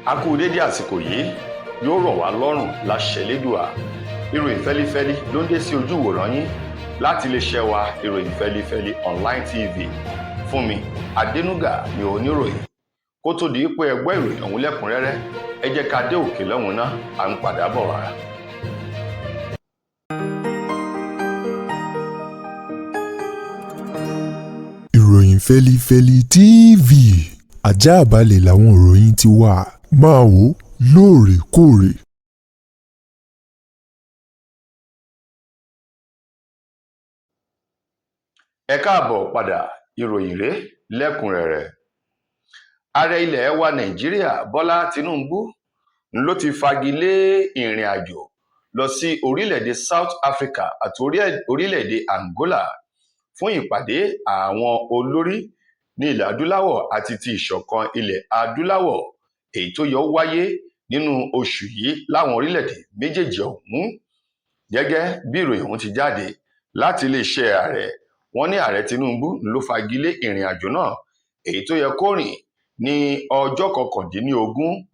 A kú dédé àsìkò yìí, yóò rọ̀ wá lọ́rùn láṣẹ Elédùà. Ìròyìn fẹ́lífẹ́lí ló ń dé sí ojú ìwòran yín láti iléeṣẹ́ wa, Ìròyìn Fẹ́lífẹ́lí Online TV. Fúnmi Adénúgà ni oníròyìn. Kó tó di pé ẹ gbọ́ ìròyìn ọ̀hún lẹ́kùnrẹ́rẹ́, ẹ jẹ́ ká dé òkè lọ́hùn náà, à ń padà bọ̀ wá. Ìròyìn Fẹ́lífẹ́lí TV, àjààbálẹ̀ làwọn ìròyìn ti wà, máa wò ó lóòrèkóòrè. Ẹ káàbọ̀ padà, ìròyìn rèé lẹ́kùnrẹ́rẹ́. Ààrẹ ilẹ̀ wa Nàìjíríà Bọ́lá Tinubu ló ti fagilé ìrìn àjò lọ sí orílẹ̀-èdè South Africa àti orílẹ̀-èdè Angola fún ìpàdé àwọn olórí ní ilẹ̀ adúláwọ̀ àti ti ìṣọ̀kan ilẹ̀ adúláwọ̀, èyí tó yọ wáyé nínú oṣù yìí láwọn orílẹ̀-èdè méjèèjì ọ̀hún. Gẹ́gẹ́ bí ìròyìn ọ̀hún ti jáde láti iléeṣẹ́ ààrẹ, wọ́n ní ààrẹ Tinubu ló fagilé ìrìn àjò náà, èyí tó yẹ kó rìn ní ọjọ́ 19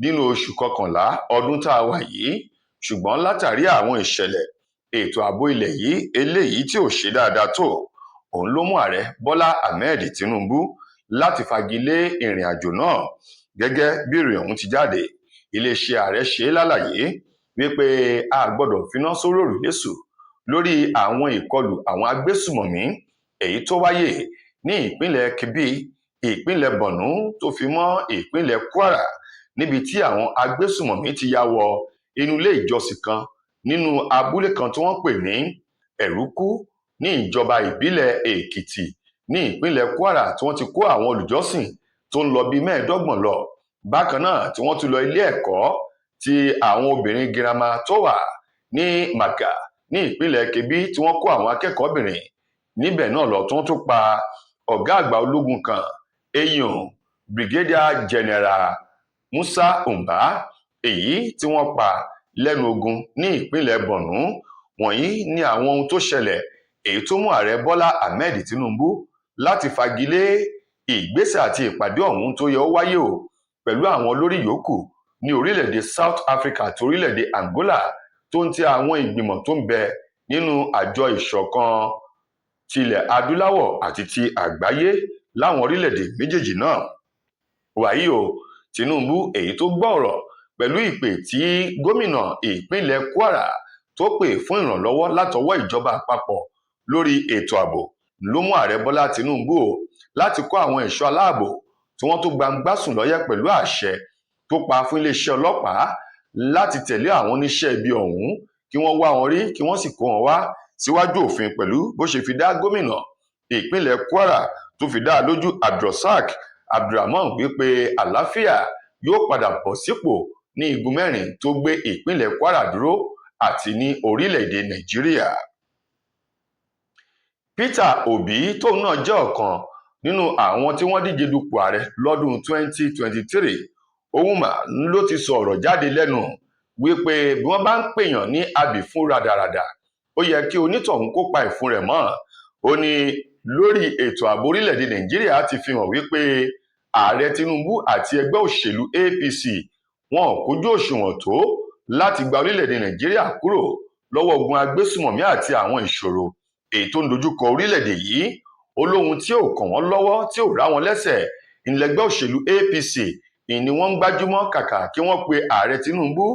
nínú oṣù kọkànlá ọdún tá a wà yìí, ṣùgbọ́n látàrí àwọn ìṣẹ̀lẹ̀ ètò ààbò ilẹ̀ yìí eléyìí tí ò ṣe dáadáa tó, òun ló mú ààrẹ Bọ́lá Ahmed Tinubu láti fagilé ìrìn àjò náà. Gẹ́gẹ́ bí ìròyìn ọ̀hún ti jáde, iléeṣẹ́ ààrẹ ṣe é lálàyé wípé a gbọ́dọ̀ finá sórí òrùlé sùn lórí àwọn ìkọlù àwọn agbésùmọ̀mí èyí tó wáyé ní ìpínlẹ̀ Kebbi, ìpínlẹ̀ Borno tó fi mọ́ ìpínlẹ̀ Kwara, níbi tí àwọn agbésùmọ̀mí ti ya wọ inú ilé ìjọsìn kan nínú abúlé kan tí wọ́n pè ní Ẹ̀rúkú ní ìjọba ìbílẹ̀ Èkìtì ní ìpínlẹ̀ Kwara, tí wọ́n ti kó àwọn olùjọ́sìn tó ń lọ bíi 25 lọ. Bákan náà tí wọ́n tún lọ ilé ẹ̀kọ́ ti àwọn obìnrin girama tó wà ní Màgà ní ìpínlẹ̀ Kebbi, tí wọ́n kó àwọn akẹ́kọ̀ọ́bìnrin níbẹ̀ náà lọ, tí wọ́n tún pa ọ̀gá àgbà ológun kan, eyín Brigadier General Musa Umba, èyí tí wọ́n pa lẹ́nu ogun ní ìpínlẹ̀ Borno. Wọ̀nyí ni àwọn ohun tó ṣẹlẹ̀ èyí tó mú ààrẹ Bọ́lá Ahmed Tinubu láti fagilé ìgbésẹ̀ àti ìpàdé ọ̀hún tó yẹ ó wáyé o pẹ̀lú àwọn olórí yòókù ní orílẹ̀-èdè South Africa àti orílẹ̀-èdè Angola, tó ń ti àwọn ìgbìmọ̀ tó ń bẹ nínú àjọ ìṣọ̀kan tilẹ̀ adúláwọ̀ àti ti àgbáyé láwọn orílẹ̀-èdè méjèèjì náà. Wàyí o, Tinubu èyí tó gbọ́ ọ̀rọ̀ pẹ̀lú ìpè tí gómìnà ìpínlẹ̀ Kwara tó pè fún ìrànlọ́wọ́ látọwọ́ ìjọba àpapọ̀ lórí ètò ààbò ló mú ààrẹ Bọ́lá Tinubu o láti kó àwọn ẹ̀ṣọ́ aláàbò tí wọ́n tó gbangba sùn lọ́yẹ̀ pẹ̀lú àṣẹ tó pa fún iléeṣẹ́ ọlọ́pàá láti tẹ̀lé àwọn oníṣẹ́ ibi ọ̀hún, kí wọ́n wá wọn rí, kí wọ́n sì kó wọn wá síwájú òfin, pẹ̀lú bó ṣe fi dá gómìnà ìpínlẹ̀ Kwara tó fi dá a lójú Abdulrasaq Abdulrahman wípé àlàáfíà yóò padà bọ̀ sípò ní igun mẹ́rin tó gbé ìpínlẹ̀ Kwara dúró àti ní orílẹ̀-èdè Nàìjíríà. Peter Obi, tóun náà jẹ́ ọ̀kan nínú àwọn tí wọ́n díje dupò ààrẹ lọ́dún 2023, òun mà ló ti sọ̀rọ̀ jáde lẹ́nu wípé bí wọ́n bá ń pèèyàn ní abì fún ràdàràdà, ó yẹ kí onítọ̀hún kó pa ìfun rẹ̀ mọ́. Ó ní lórí ètò ààbò orílẹ̀-èdè Nàìjíríà ti fi hàn wípé ààrẹ Tinubu àti ẹgbẹ́ òṣèlú APC wọn ò kójú òṣùwọ̀n tó láti gba orílẹ̀-èdè Nàìjíríà kúrò lọ́wọ́ ogun agbésùmọ̀mí àti àwọn ìṣòro èyí tó ń dojúkọ orílẹ̀-èdè yìí. Ó lóhun tí ò kàn wọ́n lọ́wọ́, tí ò rá wọn lẹ́sẹ̀, ìlẹ́gbẹ́ òṣèlú APC ìní wọ́n ń gbájúmọ́, kàkà kí wọ́n pe ààrẹ Tinubu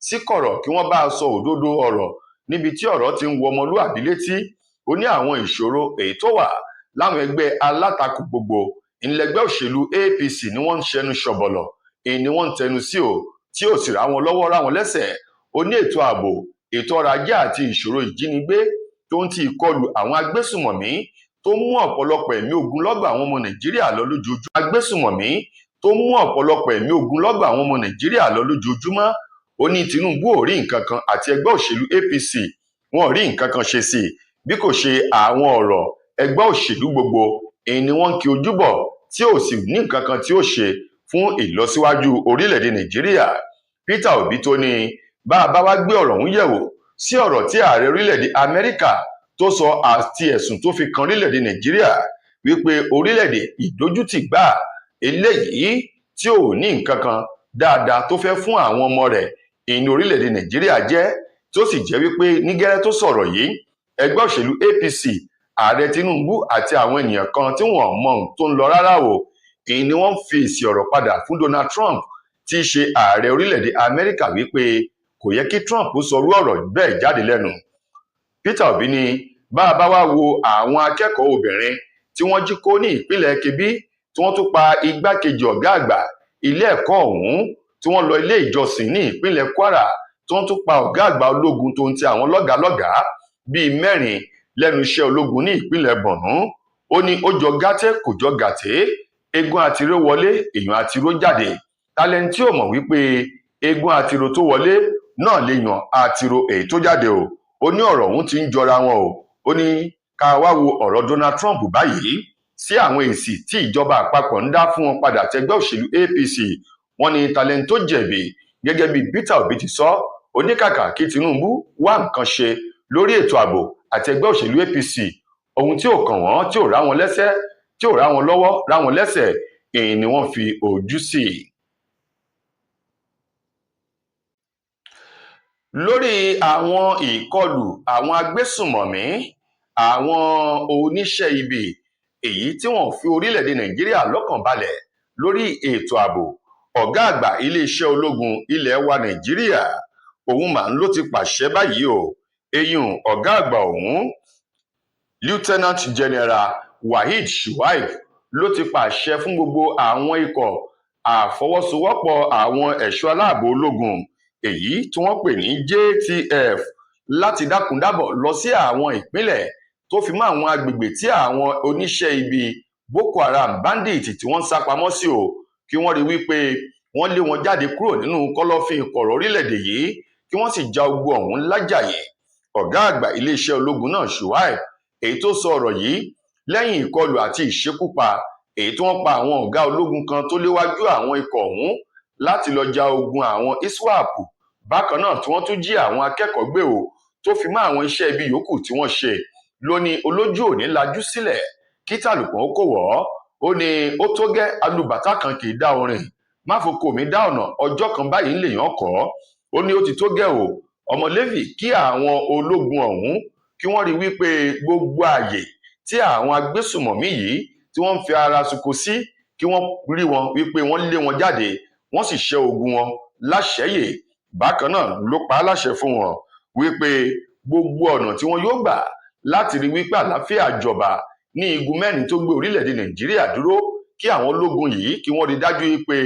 sí kọ̀rọ̀ kí wọ́n bá a sọ òdodo ọ̀rọ̀ níbi tí ọ̀rọ̀ ti ń wọ ọmọlúàbí létí. Ó ní àwọn ìṣòro èyí tó wà láwọn ẹgbẹ́ alátakò gbogbo ìlẹ́gbẹ́ òṣèlú APC ni wọ́n ń ṣẹnu ṣọ̀bọ̀lọ̀, ìní wọ́n ń tẹnu sí o, tí ò sì rá wọn lọ́wọ́ rá wọn lẹ́sẹ̀. Ó ní ètò ààbò, ètò ọrọ̀ ajé àti ìṣòro ìjínigbé tó ń ti ìkọlù àwọn agbésùmọ̀mí tó mú ọ̀pọ̀lọpọ̀ ẹ̀mí ogunlọ́gọ̀ àwọn ọmọ Nàìjíríà lọ lójoojúmọ́, agbésùmọ̀mí tó mú ọ̀pọ̀lọpọ̀ ẹ̀mí ogunlọ́gọ̀ àwọn ọmọ Nàìjíríà lọ lójoojúmọ́. Ó ní Tinubu ò rí nǹkan kan àti ẹgbẹ́ òṣèlú APC wọn ò rí nǹkan kan ṣe sí i bí kò ṣe àwọn ọ̀rọ̀ ẹgbẹ́ òṣèlú gbogbo èyí ni wọ́n ń kí ojúbọ̀ tí ò sì ní nǹkan kan tí ó ṣe fún ìlọsíwájú orílẹ̀-èdè Nàìjíríà. Peter Obi tó ní bá a bá wá gbé ọ̀rọ̀ ọ̀hún yẹ̀wò sí ọ̀rọ̀ tí ààrẹ orílẹ̀-èdè Amẹ́ríkà tó sọ àti ẹ̀sùn tó fi kan orílẹ̀-èdè Nàìjíríà wípé orílẹ̀-èdè ìdójútì gbà eléyìí tí ò ní nǹkan kan Dáadáa tó fẹ́ fún àwọn ọmọ rẹ̀ ìní orílẹ̀-èdè Nàìjíríà jẹ́, tí ó sì jẹ́ wípé ní gẹ́rẹ́ tó sọ̀rọ̀ yìí, ẹgbẹ́ òṣèlú APC, Ààrẹ Tinubu àti àwọn ènìyàn kan tí wọ́n mọ ohun tó ń lọ rárá o, èyí ni wọ́n fi èsì ọ̀rọ̀ padà fún Donald Trump tí í ṣe ààrẹ orílẹ̀-èdè Amẹ́ríkà wípé kò yẹ kí Trump sọrú ọ̀rọ̀ bẹ́ẹ̀ jáde lẹ́nu. Peter Obi ní bá a bá wá wo àwọn akẹ́kọ̀ọ́ obìnrin tí wọ́n jí kó ní ìpínlẹ̀ Kebbi, tí wọ́n tún pa igbákejì ọ̀gá àgbà ilé ẹ̀kọ́ ọ̀hún, tí wọ́n lọ ilé ìjọsìn ní ìpínlẹ̀ Kwara, tí wọ́n tún pa ọ̀gá àgbà ológun tó ń ti àwọn lọ́gàálọ́gàá bíi 4 lẹ́nu iṣẹ́ ológun ní ìpínlẹ̀ Borno. Ó ní ó jọ gàtẹ́ kò jọ gàtẹ́, eégún àtiró wọlé, èèyàn àtiró jáde. Talẹ́ni tí ò mọ̀ wípé eégún àtiró tó wọlé náà lè yàn àtiró èyí tó jáde o. Ó ní ọ̀rọ̀ ọ̀hún ti ń jọra wọn o. Ó ní ká wá wo ọ̀rọ̀ Donald Trump báyìí sí àwọn èsì tí ìjọba àpapọ̀ ń dá fún wọn padà tẹgbẹ́ òṣèlú APC. Wọ́n ní talẹ́ni tó jẹ̀bi gẹ́gẹ́ bí Peter Obi ti sọ, oníkàkà kí Tinubu wá nǹkan ṣe lórí ètò ààbò àti ẹgbẹ́ òṣèlú APC, ohun tí ò kàn wọ́n, tí ò rá wọn lẹ́sẹ̀, tí ò rá wọn lọ́wọ́, rá wọn lẹ́sẹ̀, èyí ni wọ́n fi ojú sí. Lórí àwọn ìkọlù àwọn agbésùnmọ̀mí, àwọn oníṣẹ́ ibi èyí tí wọ́n fi orílẹ̀-èdè Nàìjíríà lọ́kàn balẹ̀ lórí ètò ààbò, ọ̀gá àgbà iléeṣẹ́ ológun ilẹ̀ wa Nàìjíríà òun mà ń ló ti pàṣẹ báyìí o. Eyín ọ̀gá àgbà ọ̀hún, Lieutenant General Waheed Shuaib, ló ti pàṣẹ fún gbogbo àwọn ikọ̀ àfọwọ́sowọ́pọ̀ àwọn ẹ̀ṣọ́ aláàbò ológun èyí tí wọ́n pè ní JTF láti dákúndábọ̀ lọ sí àwọn ìpínlẹ̀ tó fi mọ́ àwọn agbègbè tí àwọn oníṣẹ́ ibi Boko Haram bandit tí wọ́n ń sá pamọ́ sí o, kí wọ́n rí wípé wọ́n lé wọn jáde kúrò nínú kọ́lọ́fín kọ̀rọ̀ orílẹ̀-èdè yìí, kí wọ́n sì ja ogun ọ̀hún lájàyè. Ọ̀gá àgbà iléeṣẹ́ ológun náà Shuaib, èyí tó sọ ọ̀rọ̀ yìí lẹ́yìn ìkọlù àti ìṣekúpa èyí tí wọ́n pa àwọn ọ̀gá ológun kan tó léwájú àwọn ikọ̀ ọ̀hún láti lọ ja ogun àwọn ISWAP, bákan náà tí wọ́n tún jí àwọn akẹ́kọ̀ọ́ gbé o, tó fi mọ́ àwọn iṣẹ́ ibi yòókù tí wọ́n ṣe, ló ní olójú òní lajú sílẹ̀ kí tàlùkùn ó kò wọ́. Ó ní ó tó gẹ́, alùbàtà kan kì í dá orin, máfokò mi dá ọ̀nà, ọjọ́ kan báyìí ń lèèyàn kọ́. Ó ní ó ti tó gẹ́ o, ọmọ Léfì, kí àwọn ológun ọ̀hún kí wọ́n rí wípé gbogbo ààyè tí àwọn agbésùmọ̀mí yìí tí wọ́n ń fi ara suko sí, kí wọ́n rí wọn wípé wọ́n lé wọn jáde, wọ́n sì ṣẹ́ ogun wọn láṣẹ́yè. Bákan náà ló pa á láṣẹ fún wọn wípé gbogbo ọ̀nà tí wọ́n yóò gbà láti rí wípé àlàáfíà jọba ní igun mẹ́rin tó gbé orílẹ̀-èdè Nàìjíríà dúró, kí àwọn ológun yìí kí wọ́n rí dájú wípé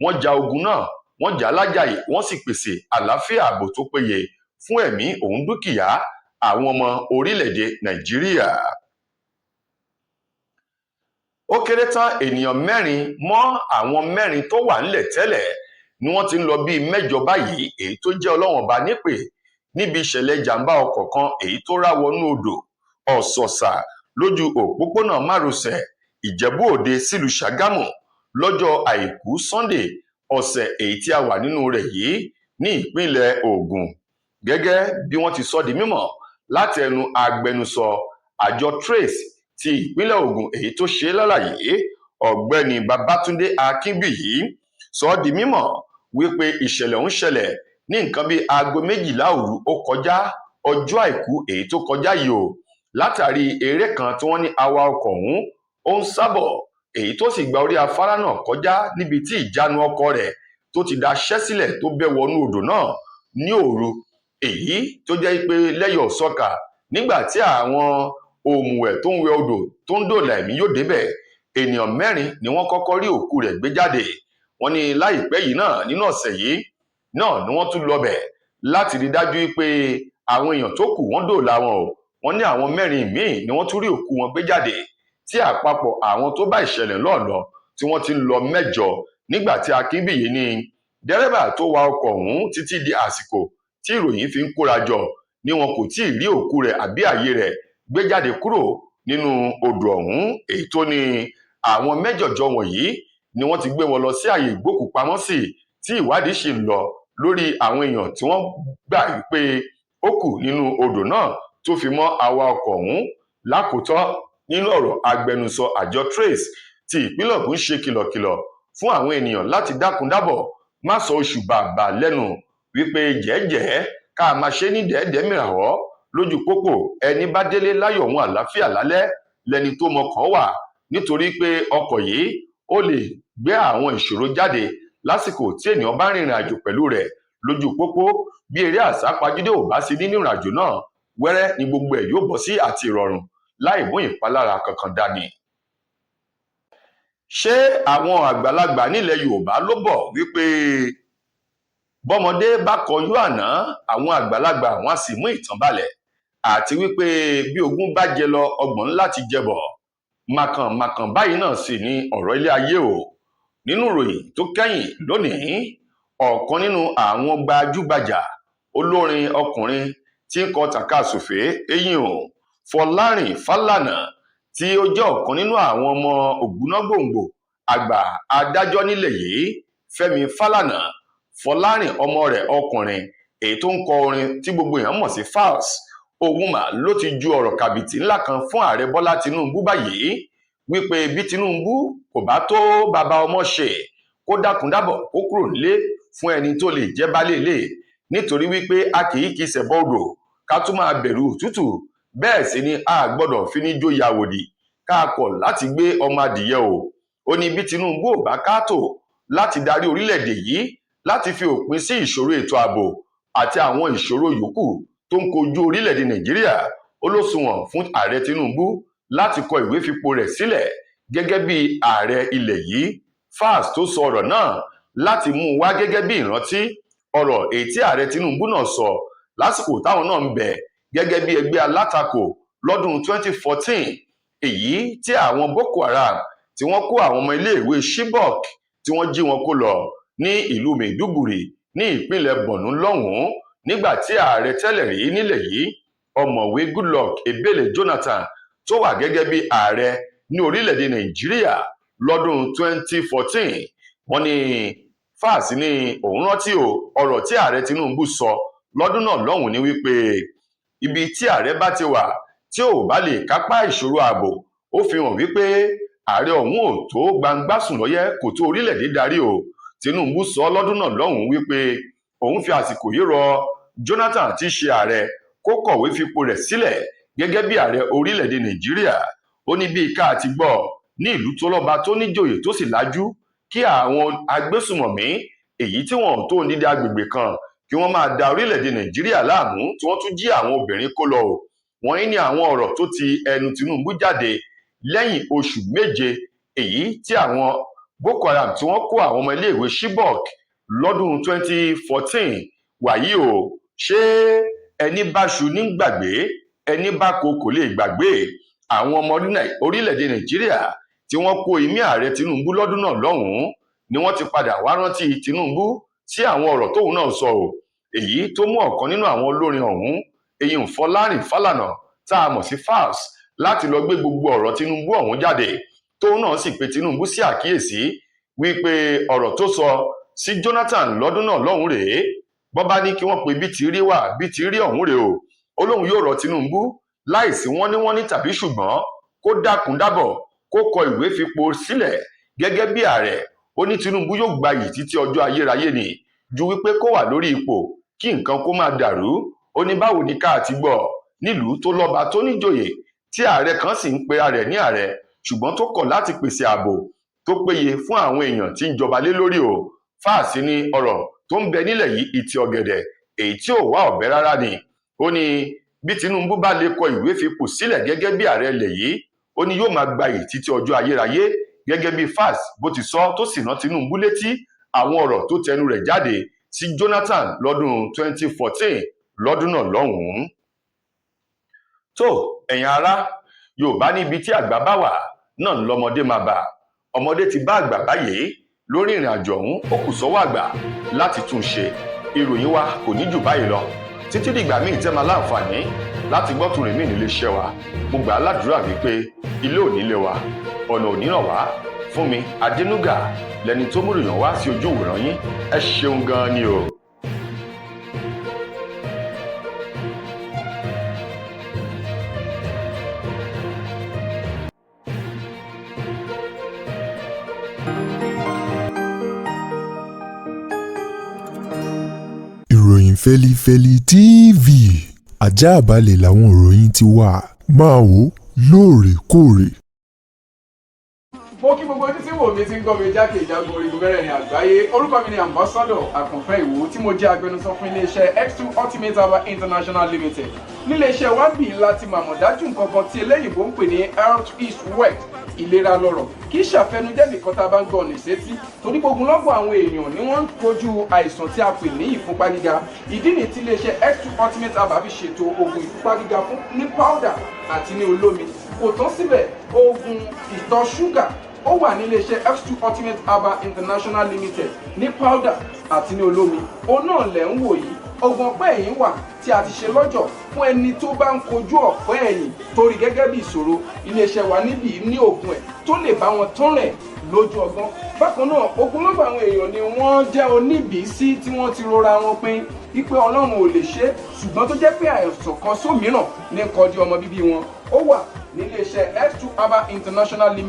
wọ́n ja ogun náà, wọ́n jà á lájàyè, wọ́n sì pèsè àlàáfíà ààbò tó péye fún ẹ̀mí òun dúkìá àwọn ọmọ orílẹ̀-èdè Nàìjíríà. Ó kéré tán ènìyàn 4 mọ́ àwọn 4 tó wà ńlẹ̀ tẹ́lẹ̀ ni wọ́n ti ń lọ bíi 8 báyìí, èyí tó jẹ́ Ọlọ́run ọba nípè níbi ìṣẹ̀lẹ̀ ìjàmbá ọkọ̀ kan èyí tó rá wọnú odò Ọ̀sọ̀sà lójú òpópónà márosẹ̀ Ìjẹ̀bú Òde sílùú Ṣàgámù lọ́jọ́ Àìkú Sunday ọ̀sẹ̀ èyí tí a wà nínú rẹ̀ yìí ní ìpínlẹ̀ Ògùn. Gẹ́gẹ́ bí wọ́n ti sọ di mímọ̀ láti ẹnu agbẹnusọ àjọ Trace ti ìpínlẹ̀ Ògùn èyí tó ṣe lálàyé, Ọ̀gbẹ́ni Babátúndé Akínbíyì sọ di mímọ̀ wípé ìṣẹ̀lẹ̀ ọ̀hún ṣẹlẹ̀ ní nǹkan bíi aago 12 òru ó kọjá ọjọ́ Àìkú èyí tó kọjá yìí o, látàrí eré kan tí wọ́n ní awa ọkọ̀ ọ̀hún ó ń sábọ̀ èyí tó sì gba orí afárá náà kọjá níbi tí ìjánu ọkọ̀ rẹ̀ tó ti daṣẹ́ sílẹ̀ tó bẹ́ wọnú odò náà ní òru, èyí tó jẹ́ pé lẹ́yọ̀ sọ́kà nígbà tí àwọn òmùwẹ̀ tó ń wẹ odò tó ń dòòlà ẹ̀mí yóò débẹ̀, ènìyàn 4 ni wọ́n kọ́kọ́ rí òkú rẹ̀ gbé jáde. Wọ́n ní láìpẹ́ yìí náà nínú ọ̀sẹ̀ yìí náà ni wọ́n tún lọ bẹ̀ láti rí dájú pé àwọn èèyàn tó kù wọ́n dòòlà wọn o. Wọ́n ní àwọn 4 míì ni wọ́n tún rí òkú wọn gbé jáde, tí àpapọ̀ àwọn tó bá ìṣẹ̀lẹ̀ náà lọ tí wọ́n ti ń lọ 8. Nígbà tí Akínbíyì ní dẹ́rẹ́bà tó wa ọkọ̀ ọ̀hún títí di àsìkò tí ìròyìn fi ń kóra jọ ni wọn kò tí ì rí òkú rẹ̀ àbí ààyè rẹ̀ gbé jáde kúrò nínú odò ọ̀hún, èyí tó ní àwọn mẹ́jọ̀jọ wọ̀nyí ni wọ́n ti gbé wọn lọ sí ààyè ìgbókùpamọ́sí tí ìwádìí sì ń lọ lórí àwọn èèyàn tí wọ́n gbà pé ó kù nínú odò náà tó fi mọ́ awa ọkọ̀ ọ̀hún. Lákòótán nínú ọ̀rọ̀ agbẹnusọ àjọ Trace ti ìpínlẹ̀ Ògùn ṣe kìlọ̀kìlọ̀ fún àwọn ènìyàn láti dákun dábọ̀ Má sọ oṣù bàbà lẹ́nu wípé jẹ́ẹ́jẹ́ẹ́ ká máa ṣe ní dẹ́ẹ̀dẹ́ mìràwọ́ lójú pópó. Ẹni bá délé láyọ̀ òun àlàáfíà lálẹ́ lẹni tó mọkọ̀ wà, nítorí pé ọkọ̀ yìí ó lè gbé àwọn ìṣòro jáde lásìkò tí ènìyàn bá rìnrìn àjò pẹ̀lú rẹ̀ lójú pópó. Bí eré àsápajúdé ò bá sí nínú ìrìn àjò náà, wẹ́rẹ́ ni gbogbo ẹ̀ yóò bọ́ sí àti ìrọ̀rùn láì mú ìpalára kankan dání. Ṣé àwọn àgbàlagbà nílẹ̀ Yorùbá ló bọ̀ wípé bọ́mọdé bá kọjú àná, àwọn àgbàlagbà wọn á sì mú ìtàn balẹ̀, àti wípé bí ogún bá jẹ lọ, ọgbọ̀n ńlá ti jẹ bọ̀. Màkànmàkàn báyìí náà sì ni ọ̀rọ̀ ilé ayé o. Nínú ìròyìn tó kẹ́yìn lónìí, ọ̀kan nínú àwọn gbajúgbajà olórin ọkùnrin tí ń kọ tàkasùfé eyín o, Fọlárìn Fálànà, tí ó jẹ́ ọ̀kan nínú àwọn ọmọ ògúnnágbòǹgbò àgbà adájọ́ nílẹ̀ yìí, Fẹ́mi Fálànà. Fọlárìn ọmọ rẹ̀ ọkùnrin èyí tó ń kọ orin tí gbogbo èèyàn mọ̀ sí Falz, òun mà ló ti ju ọ̀rọ̀ kàbìtì ńlá kan fún ààrẹ Bọ́lá Tinubu báyìí wípé bí Tinubu kò bá tó bàbá ọmọ ṣe, kó dákun dábọ̀ kó kúrò nílé fún ẹni tó lè jẹ́ baálé ilé, nítorí wípé a kì í kí sẹ̀bọ̀ odò ká tún máa bẹ̀rù òtútù, bẹ́ẹ̀ sì ni a gbọ́dọ̀ fi ní jóyà wòdì ká kọ̀ láti gbé ọmọ adìyẹ o. Ó ní bí Tinubu ò bá káàtó láti darí orílẹ̀-èdè yìí láti fi òpin sí ìṣòro ètò ààbò àti àwọn ìṣòro yòókù tó ń kojú orílẹ̀-èdè Nàìjíríà, ó ló sunwọ̀n fún ààrẹ Tinubu láti kọ ìwé fipò rẹ̀ sílẹ̀ gẹ́gẹ́ bí ààrẹ ilẹ̀ yìí. Falz tó sọ ọ̀rọ̀ náà láti mú un wá gẹ́gẹ́ bí ìrántí ọ̀rọ̀ èyí tí ààrẹ Tinubu náà sọ lásìkò táwọn náà ń bẹ gẹ́gẹ́ bí ẹgbẹ́ alátakò lọ́dún 2014, èyí tí àwọn Boko Haram tí wọ́n kó àwọn ọmọ iléèwé Chibok tí wọ́n jí wọn kó lọ ní ìlú Maiduguri ní ìpínlẹ̀ Borno lọ́hùn-ún, nígbà tí ààrẹ tẹ́lẹ̀ rí nílẹ̀ yìí, ọ̀mọ̀wé Goodluck Ebele Jonathan, tó wà gẹ́gẹ́ bí ààrẹ ní orílẹ̀-èdè Nàìjíríà lọ́dún 2014. Wọ́n ní Falz ní òun rántí o ọ̀rọ̀ tí ààrẹ Tinubu sọ lọ́dún náà lọ́hùn ní wípé ibi tí ààrẹ bá ti wà tí ò bá lè kápá ìṣòro ààbò, ó fi hàn wípé ààrẹ ọ̀hún ò tó gbangba sùn lọ́yẹ́, kò tó orílẹ̀-èdè darí o. Tinubu sọ lọ́dún náà lọ́hùn wípé òun fi àsìkò yìí rọ Jonathan tí í ṣe ààrẹ kó kọ̀wé fipò rẹ̀ sílẹ̀ gẹ́gẹ́ bí ààrẹ orílẹ̀-èdè Nàìjíríà. Ó ní bí ká ti gbọ́ ní ìlú tó lọ́ba tó níjòyè tó sì lájú, kí àwọn agbésùmọ̀mí èyí tí wọ́n tó nídìí agbègbè kan kí wọ́n máa da orílẹ̀-èdè Nàìjíríà láàmú, tí wọ́n tún jí àwọn obìnrin kó lọ o. Wọ́n ní àwọn ọ̀rọ̀ tó ti ẹnu Tinubu jáde lẹ́yìn oṣù méje èyí tí àwọn Boko Haram tí wọ́n kó àwọn ọmọ iléèwé Chibok lọ́dún 2014. Wàyí o, ṣé ẹni báṣu ní gbàgbé, ẹni bá ko kò lè gbàgbé àwọn ọmọ orílẹ̀-èdè Nàìjíríà tí wọ́n kó imí ààrẹ Tinubu lọ́dún náà lọ́hùn-ún ni wọ́n ti padà wá rántí Tinubu sí àwọn ọ̀rọ̀ tóun náà sọ o, èyí tó mú ọ̀kan nínú àwọn olórin ọ̀hún, eyín Fọlárìn Fálànà tá a mọ̀ sí Falz, láti lọ gbé gbogbo ọ̀rọ̀ Tinubu ọ̀hún jáde, tóun náà sì pe Tinubu sí àkíyèsí wípé ọ̀rọ̀ tó sọ sí Jonathan lọ́dún náà lọ́hùn rèé. Bọ́ bá ní kí wọ́n pe bí ti rí wà bí ti rí ọ̀hún rèé o. Ó lóun yóò rọ Tinubu láìsí wọ́n ní wọ́n ní tàbí ṣùgbọ́n kó dákun dábọ̀ kó kọ ìwé fipò sílẹ̀ gẹ́gẹ́ bí ààrẹ. Ó ní Tinubu yóò gbayì títí ọjọ́ ayérayé ni, ju wípé kó wà lórí ipò kí nǹkan kó máa dàrú. Ó ní báwo ni ká ti gbọ́ nílùú tó lọ́ba tó níjòyè tí ààrẹ kan sì ń pe ààrẹ ní ààrẹ, ṣùgbọ́n tó kọ̀ láti pèsè ààbò tó péye fún àwọn èèyàn tí ń jọba lé lórí o. Falz ní ọ̀rọ̀ tó ń bẹ nílẹ̀ yìí ìtì ọ̀gẹ̀dẹ̀ èyí tí ò wá ọ̀bẹ rárá ni. Ó ní bí Tinubu bá lè kọ ìwé fipò sílẹ̀ gẹ́gẹ́ bí ààrẹ ilẹ̀ yìí, ó ní yóò máa gbayì títí ọjọ́ ayérayé, gẹ́gẹ́ bí Falz bó ti sọ tó sì rán Tinubu létí àwọn ọ̀rọ̀ tó tẹnu rẹ̀ jáde sí Jonathan lọ́dún 2014 lọ́dún náà lọ́hùn-ún. Tó ẹ̀yin ará, Yorùbá ní ibi tí àgbà bá wà náà lọ́mọdé máa bà. Ọmọdé ti bá àgbà báyìí lórí ìrìn àjò ọ̀hún, ó kù sọ́wọ́ àgbà láti tún ṣe. Ìròyìn wa kò ní jù báyìí lọ títí dìgbà míì tẹ́ máa láǹfààní láti gbọ́ tún rìn mí nílé iṣẹ́ wa. Mo gbà á ládùúrà wípé ilé ò ní lé wa, ọ̀nà ò ní ràn wá. Fún mi Adénúgà lẹni tó mú ìròyìn wá sí ojú ìwòran yín. Ẹ ṣeun gan-an ni o. Fẹ́lifẹ́li TV àjààbálẹ̀ làwọn ìròyìn ti wà, máa wò lóòrèkóòrè. Mo kí gbogbo ojú tí wò mí, tí ń gbọ́ mi jákèjádò orígun mẹ́rẹ̀ẹ̀rin àgbáyé. Orúkọ mi ni Ambassador Àkànfẹ́ Ìwò, tí mo jẹ́ agbẹnusọ fún iléeṣẹ́ X2 Ultimate Herbal International Limited. Níléeṣẹ́ wa bí láti màmọ̀ dájú nǹkan kan tí eléyìnbó ń pè ní health is wealth, ìlera lọ́rọ̀. Kì í ṣàfẹnujẹ́ nìkan tá a bá ń gbọ́ ní sétí, torí gbogbo lọ́gbọ̀n àwọn èèyàn ni wọ́n ń kojú àìsàn tí a pè ní ìfúnpá gíga. Ìdí nìyí tí iléeṣẹ́ X2 Ultimate Herbal fi ṣètò oògùn ìfúnpá gíga fún ní powder àti ní olómi. Kò tán síbẹ̀, oògùn ìtọ̀ ṣúgà ó wà ní iléeṣẹ́ X2 Ultimate Herbal International Limited ní powder àti ní olómi. Òun náà lẹ̀ ń wò yìí. Oògùn ọ̀pá ẹ̀yìn wà tí a ti ṣe lọ́jọ̀ fún ẹni tó bá ń kojú ọ̀pá ẹ̀yìn torí gẹ́gẹ́ bí ìṣòro. Iléeṣẹ́ wa níbí ní oògùn ẹ̀ tó lè bá wọn tán rẹ̀ lójú ọgbọ́n. Bákan náà, ogunlọ́gọ̀ àwọn èèyàn ni wọ́n jẹ́ oníbìísí tí wọ́n ti rora wọn pin wípé Ọlọ́run ò lè ṣe é, ṣùgbọ́n tó jẹ́ pé àìsàn kan sómìíràn ní kọjú ọmọ bíbí wọn. Ó wà níléeṣẹ́ X2 Herbal International Limited.